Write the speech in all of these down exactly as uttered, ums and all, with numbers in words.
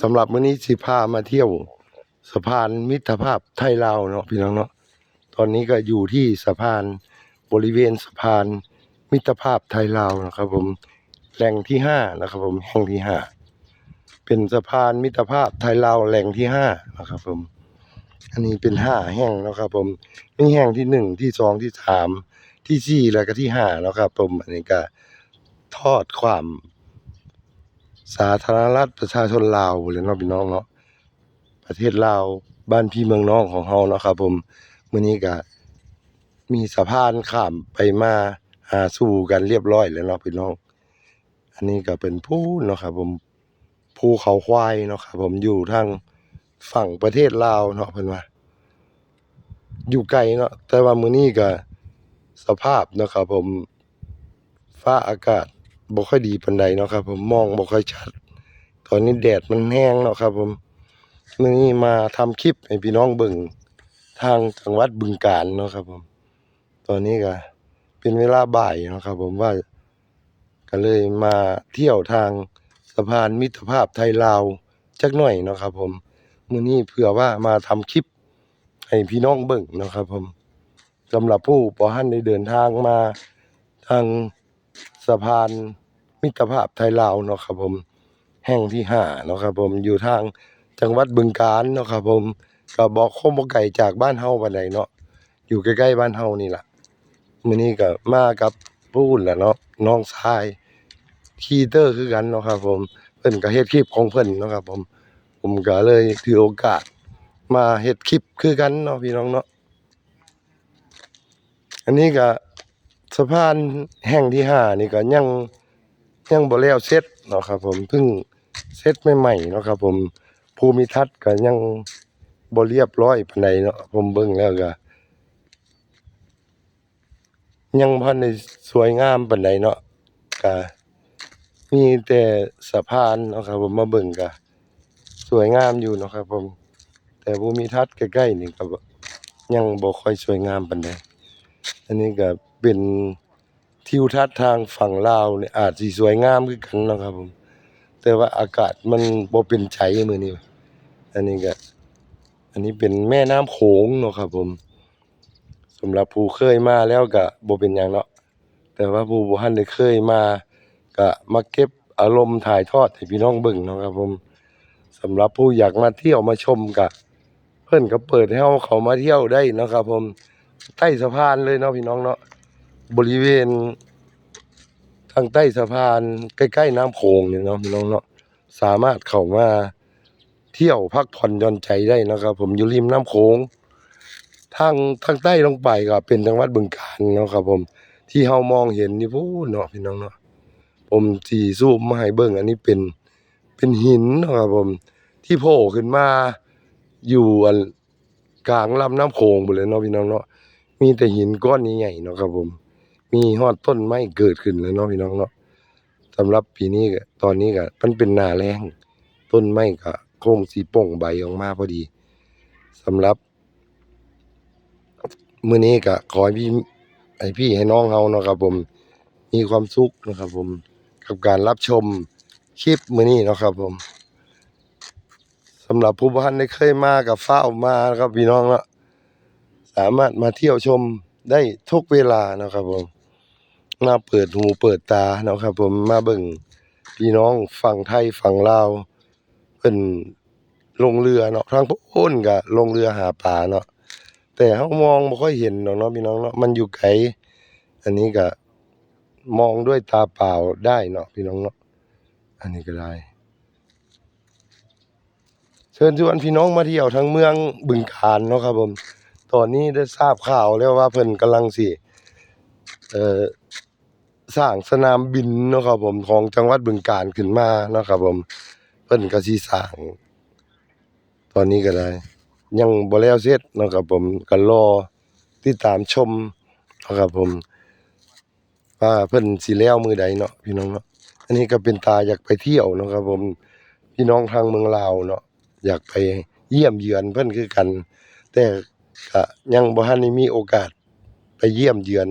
สำหรับมื้อนี้สิพามาเที่ยวสะพานมิตรภาพไทยลาวเนาะพี่น้องเนาะ ตอนนี้ก็อยู่ที่สะพาน บริเวณสะพานมิตรภาพไทยลาวนะครับผม แห่งที่ห้านะครับผม แห่งที่ห้า เป็นสะพานมิตรภาพไทยลาวแห่งที่ห้านะครับผม อันนี้เป็นห้าแห่งนะครับผม มีแห่งที่หนึ่ง ที่สอง ที่สาม ที่สี่ แล้วก็ที่ห้านะครับผม อันนี้ก็ทอดข้ามสาธารณรัฐประชาชนลาวเลยเนาะพี่น้องเนาะ ประเทศลาว บ้านพี่เมืองน้องของเฮาเนาะครับผม มื้อนี้ก็มีสะพานข้ามไปมาหาสู่กันเรียบร้อยแล้วเนาะพี่น้อง อันนี้ก็เป็นภูเนาะครับผม ภูเขาควายเนาะครับผม อยู่ทางฝั่งประเทศลาวเนาะเพิ่นว่า อยู่ไกลเนาะ แต่ว่ามื้อนี้ก็สภาพเนาะครับผม ฟ้าอากาศบ่ค่อยดีปานใดเนาะครับผม มองบ่ค่อยชัด ตอนนี้แดดมันแฮงเนาะครับผม มื้อนี้มาทำคลิปให้พี่น้องเบิ่งทางจังหวัดบึงกาฬเนาะครับผม ตอนนี้ก็เป็นเวลาบ่ายเนาะครับผม ว่า ก็เลยมาเที่ยวทางสะพานมิตรภาพไทยลาวจักหน่อยเนาะครับผม มื้อนี้เพื่อว่ามาทำคลิปให้พี่น้องเบิ่งเนาะครับผม สำหรับผู้บ่ทันได้เดินทางมาทางสะพานมิตรภาพไทยลาวเนาะครับผม แห่งที่ห้าเนาะครับผม อยู่ทางจังหวัดบึงกาฬเนาะครับผม ก็บ่ คงบ่ไกลจากบ้านเฮาปานใดเนาะ อยู่ใกล้ๆบ้านเฮานี่ล่ะ มื้อนี้ก็มากับผู้นั่นล่ะเนาะ น้องชาย ครีเอเตอร์คือกันเนาะครับผม เพิ่นก็เฮ็ดคลิปของเพิ่นเนาะครับผม ผมก็เลยถือโอกาสมาเฮ็ดคลิปคือกันเนาะพี่น้องเนาะ อันนี้ก็สะพานแห่งที่ห้านี่ก็ยัง ยังบ่แล้วเสร็จเนาะครับผม เพิ่งเสร็จใหม่ๆเนาะครับผม ภูมิทัศน์ก็ยังบ่เรียบร้อยปานใดเนาะ ผมเบิ่งแล้วก็ ยังบ่ทันได้สวยงามปานใดเนาะ ก็มีแต่สะพานเนาะครับผม มาเบิ่งก็สวยงามอยู่เนาะครับผม แต่ภูมิทัศน์ใกล้ๆนี่ก็ยังบ่ค่อยสวยงามปานใด อันนี้ก็เป็นทิวทัศน์ทางฝั่งลาวนี่อาจสิสวยงามคือกันเนาะครับผม แต่ว่าอากาศมันบ่เป็นใจมื้อนี้ อันนี้ก็ อันนี้เป็นแม่น้ำโขงเนาะครับผม สำหรับผู้เคยมาแล้วก็บ่เป็นหยังเนาะ แต่ว่าผู้บ่ทันได้เคยมา ก็มาเก็บอารมณ์ถ่ายทอดให้พี่น้องเบิ่งเนาะครับผม สำหรับผู้อยากมาเที่ยวมาชมก็ เพิ่นก็เปิดให้เฮาเข้ามาเที่ยวได้เนาะครับผม ใต้สะพานเลยเนาะพี่น้องเนาะ บริเวณทางใต้สะพานใกล้ๆน้ำโขงนี่เนาะพี่น้องเนาะ สามารถเข้ามาเที่ยวพักผ่อนหย่อนใจได้เนาะครับผม อยู่ริมน้ำโขง ทาง ทางใต้ลงไปก็เป็นจังหวัดบึงกาฬเนาะครับผม ที่เฮามองเห็นนี่พู้นเนาะพี่น้องเนาะ ผมสิซูมมาให้เบิ่ง อันนี้เป็น เป็นหินเนาะครับผม ที่โผล่ขึ้นมาอยู่อันกลางลำน้ำโขงพู้นแหละเนาะพี่น้องเนาะ มีแต่หินก้อนใหญ่ๆเนาะครับผม มีฮอดต้นไม้เกิดขึ้นแล้วเนาะพี่น้องเนาะ สำหรับปีนี้ก็ ตอนนี้ก็มันเป็นหน้าแล้ง ต้นไม้ก็คงสิป่งใบออกมาพอดี สำหรับมื้อนี้ก็ขอให้พี่ ให้พี่ให้น้องเฮาเนาะครับผม มีความสุขนะครับผม กับการรับชมคลิปมื้อนี้เนาะครับผม สำหรับผู้บ่ทันได้เคยมาก็ฟ้าวมานะครับพี่น้องเนาะ สามารถมาเที่ยวชมได้ทุกเวลานะครับผม มาเปิดหูเปิดตาเนาะครับผม มาเบิ่งพี่น้องฝั่งไทยฝั่งลาว เพิ่นลงเรือเนาะ ทางพู้นก็ลงเรือหาปลาเนาะ แต่เฮามองบ่ค่อยเห็นดอกเนาะพี่น้องเนาะ มันอยู่ไกล อันนี้ก็มองด้วยตาเปล่าได้เนาะพี่น้องเนาะ อันนี้ก็ได้ เชิญชวนพี่น้องมาเที่ยวทางเมืองบึงกาฬเนาะครับผม ตอนนี้ได้ทราบข่าวแล้วว่าเพิ่นกำลังสิ เอ่อ สร้างสนามบินเนาะครับผม ของจังหวัดบึงกาฬขึ้นมาเนาะครับผม เพิ่นก็สิสร้าง ตอนนี้ก็ได้ ยังบ่แล้วเสร็จเนาะครับผม ก็รอติดตามชมเนาะครับผม ว่าเพิ่นสิแล้วมื้อใดเนาะพี่น้องเนาะ อันนี้ก็เป็นตาอยากไปเที่ยวเนาะครับผม พี่น้องทางเมืองลาวเนาะ อยากไปเยี่ยมเยือนเพิ่นคือกัน แต่ก็ยังบ่ทันได้มีโอกาสไปเยี่ยมเยือน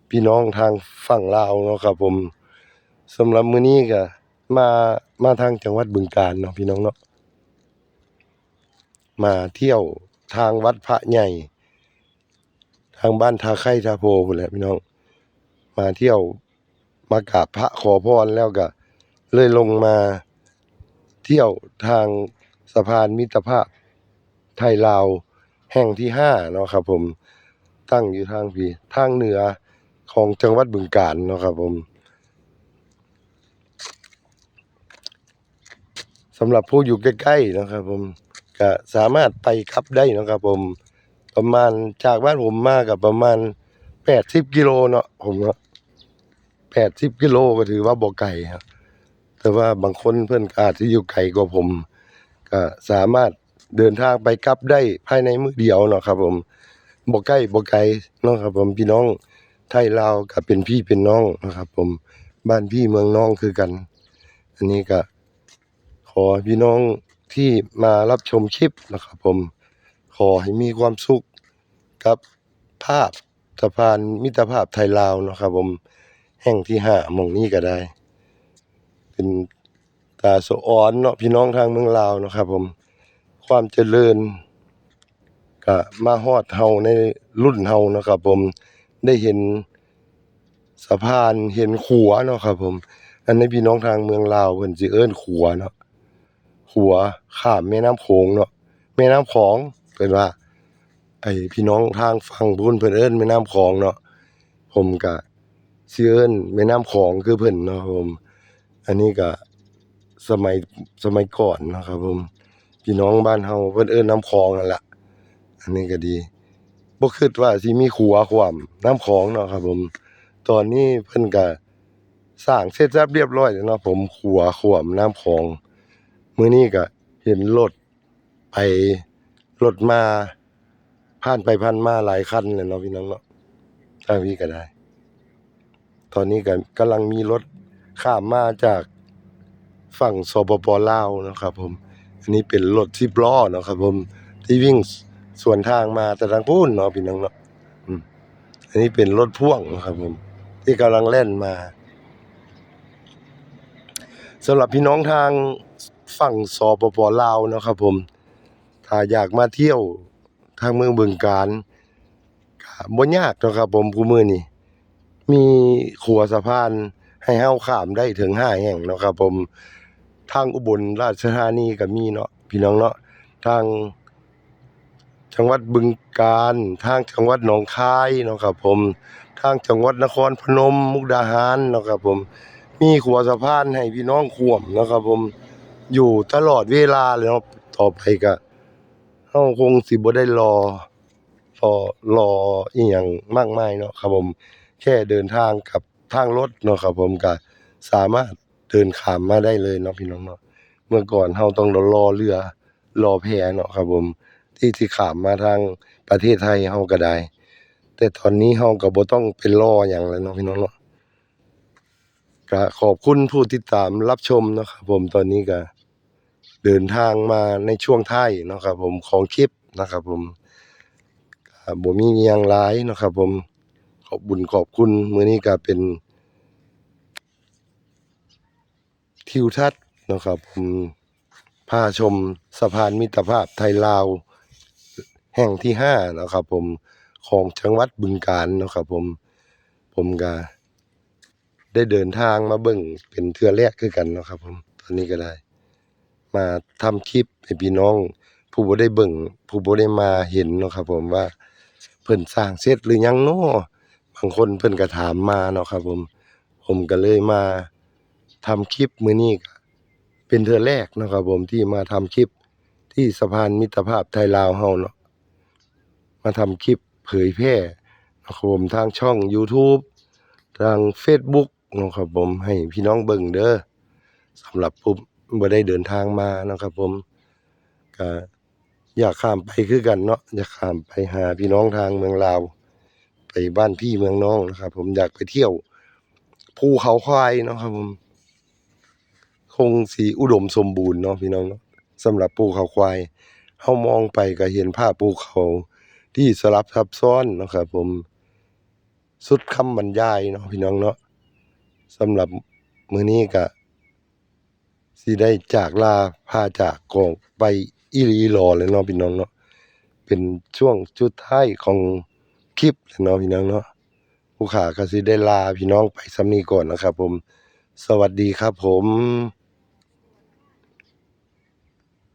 พี่น้องทางฝั่งลาวเนาะครับผม สำหรับมื้อนี้ก็มา มาทางจังหวัดบึงกาฬเนาะพี่น้องเนาะ มาเที่ยวทางวัดพระใหญ่ ทางบ้านท่าไคร่ท่าโพพู้นแหละพี่น้อง มาเที่ยว มากราบพระขอพรแล้วก็เลยลงมาเที่ยวทางสะพานมิตรภาพไทยลาวแห่งที่ห้าเนาะครับผม ตั้งอยู่ทางพี้ ทางเหนือของจังหวัดบึงกาฬเนาะครับผม สำหรับผู้อยู่ใกล้ๆเนาะครับผม ก็สามารถไปกลับได้เนาะครับผม ประมาณ จากบ้านผมมาก็ประมาณแปดสิบกิโลเนาะ ผมเนาะ แปดสิบกิโลก็ถือว่าบ่ไกลครับ แต่ว่าบางคนเพิ่นก็อาจสิอยู่ไกลกว่าผม ก็สามารถเดินทางไปกลับได้ภายในมื้อเดียวเนาะครับผม บ่ไกล บ่ไกลเนาะครับผม พี่น้องไทยลาวก็เป็นพี่เป็นน้องเนาะครับผม บ้านพี่เมืองน้องคือกัน อันนี้ก็ขอให้พี่น้องที่มารับชมคลิปเนาะครับผม ขอให้มีความสุขกับภาพสะพานมิตรภาพไทยลาวเนาะครับผม แห่งที่ห้าหม่องนี้ก็ได้ เป็นตาสะออนเนาะ พี่น้องทางเมืองลาวเนาะครับผม ความเจริญก็มาฮอดเฮาในรุ่นเฮาเนาะครับผม ได้เห็นสะพาน เห็นขัวเนาะครับผม อันนี้พี่น้องทางเมืองลาวเพิ่นสิเอิ้นขัวเนาะ ขัวข้ามแม่น้ำโขงเนาะ แม่น้ำของเพิ่นว่า ไอ้พี่น้องทางฝั่งพู้นเพิ่นเอิ้นแม่น้ำของเนาะ ผมก็สิเอิ้นแม่น้ำของคือเพิ่นเนาะครับผม อันนี้ก็สมัย สมัยก่อนเนาะครับผม พี่น้องบ้านเฮาเพิ่นเอิ้นน้ำของนั่นล่ะ อันนี้ก็ดี บ่คิดว่าสิมีขัวข้ามน้ำของเนาะครับผม ตอนนี้เพิ่นก็สร้างเสร็จสับเรียบร้อยแล้วเนาะผม ขัวข้ามน้ำของ มื้อนี้ก็เห็นรถไปรถมา ผ่านไปผ่านมาหลายคันเลยเนาะพี่น้องเนาะ ทางนี้ก็ได้ ตอนนี้ก็กำลังมีรถข้ามมาจากฝั่ง สปป ลาวเนาะครับผม อันนี้เป็นรถสิบล้อเนาะครับผม ที่วิ่งสวนทางมาแต่ทางพู้นเนาะพี่น้องเนาะ อืม อันนี้เป็นรถพ่วงเนาะครับผม ที่กำลังแล่นมา สำหรับพี่น้องทางฝั่ง สปป ลาวเนาะครับผม ถ้าอยากมาเที่ยวทางเมืองบึงกาฬ ก็บ่ยากเนาะครับผม คู่มื้อนี้มีขัวสะพานให้เฮาข้ามได้ถึงห้าแห่งเนาะครับผม ทางอุบลราชธานีก็มีเนาะพี่น้องเนาะ ทางจังหวัดบึงกาฬ ทางจังหวัดหนองคายเนาะครับผม ทางจังหวัดนครพนม มุกดาหารเนาะครับผม มีขัวสะพานให้พี่น้องข้ามเนาะครับผม อยู่ตลอดเวลาเลยเนาะ ต่อไปก็ เฮาคงสิบ่ได้รอ รอ รออิหยังมากมายเนาะครับผม แค่เดินทางกับทางรถเนาะครับผม ก็สามารถเดินข้ามมาได้เลยเนาะพี่น้องเนาะ เมื่อก่อนเฮาต้องรอเรือ รอแพเนาะครับผม ที่สิข้ามมาทางประเทศไทยเฮาก็ได้ แต่ตอนนี้เฮาก็บ่ต้องไปรอหยังแล้วเนาะพี่น้องเนาะ ก็ขอบคุณผู้ติดตามรับชมเนาะครับผม ตอนนี้ก็เดินทางมาในช่วงท้ายเนาะครับผม ของคลิปนะครับผม ก็บ่มีอิหยังหลายเนาะครับผม ขอบบุญขอบคุณ มื้อนี้ก็เป็นทิวทัศน์เนาะครับผม พาชมสะพานมิตรภาพไทยลาวแห่งที่ห้าเนาะครับผม ของจังหวัดบึงกาฬเนาะครับผม ผมก็ได้เดินทางมาเบิ่งเป็นเทื่อแรกคือกันเนาะครับผม ตอนนี้ก็ได้ มาทำคลิปให้พี่น้องผู้บ่ได้เบิ่ง ผู้บ่ได้มาเห็นเนาะครับผม ว่าเพิ่นสร้างเสร็จหรือยังเนาะ บางคนเพิ่นก็ถามมาเนาะครับผม ผมก็เลยมาทำคลิปมื้อนี้ก็เป็นเทื่อแรกเนาะครับผม ที่มาทำคลิปที่สะพานมิตรภาพไทยลาวเฮาเนาะ มาทำคลิปเผยแพร่เนาะครับผม ทางช่องยูทูบ ทางเฟซบุ๊กเนาะครับผม ให้พี่น้องเบิ่งเด้อ สำหรับผู้บ่ได้เดินทางมาเนาะครับผม ก็อยากข้ามไปคือกันเนาะ อยากข้ามไปหาพี่น้องทางเมืองลาว ไปบ้านพี่เมืองน้องนะครับผม อยากไปเที่ยวภูเขาควายเนาะครับผม คงสิอุดมสมบูรณ์เนาะพี่น้องเนาะ สำหรับภูเขาควาย เฮามองไปก็เห็นภาพภูเขาที่สลับซับซ้อนเนาะครับผม สุดคำบรรยายเนาะพี่น้องเนาะ สำหรับมื้อนี้ก็สิได้จากลาพาจากกองไป อีหลีอีหลอเลยเนาะพี่น้องเนาะ เป็นช่วงสุดท้ายของคลิปแล้วเนาะพี่น้องเนาะ ผู้ขาก็สิได้ลาพี่น้องไปส่ำนี้ก่อนนะครับผม สวัสดีครับผม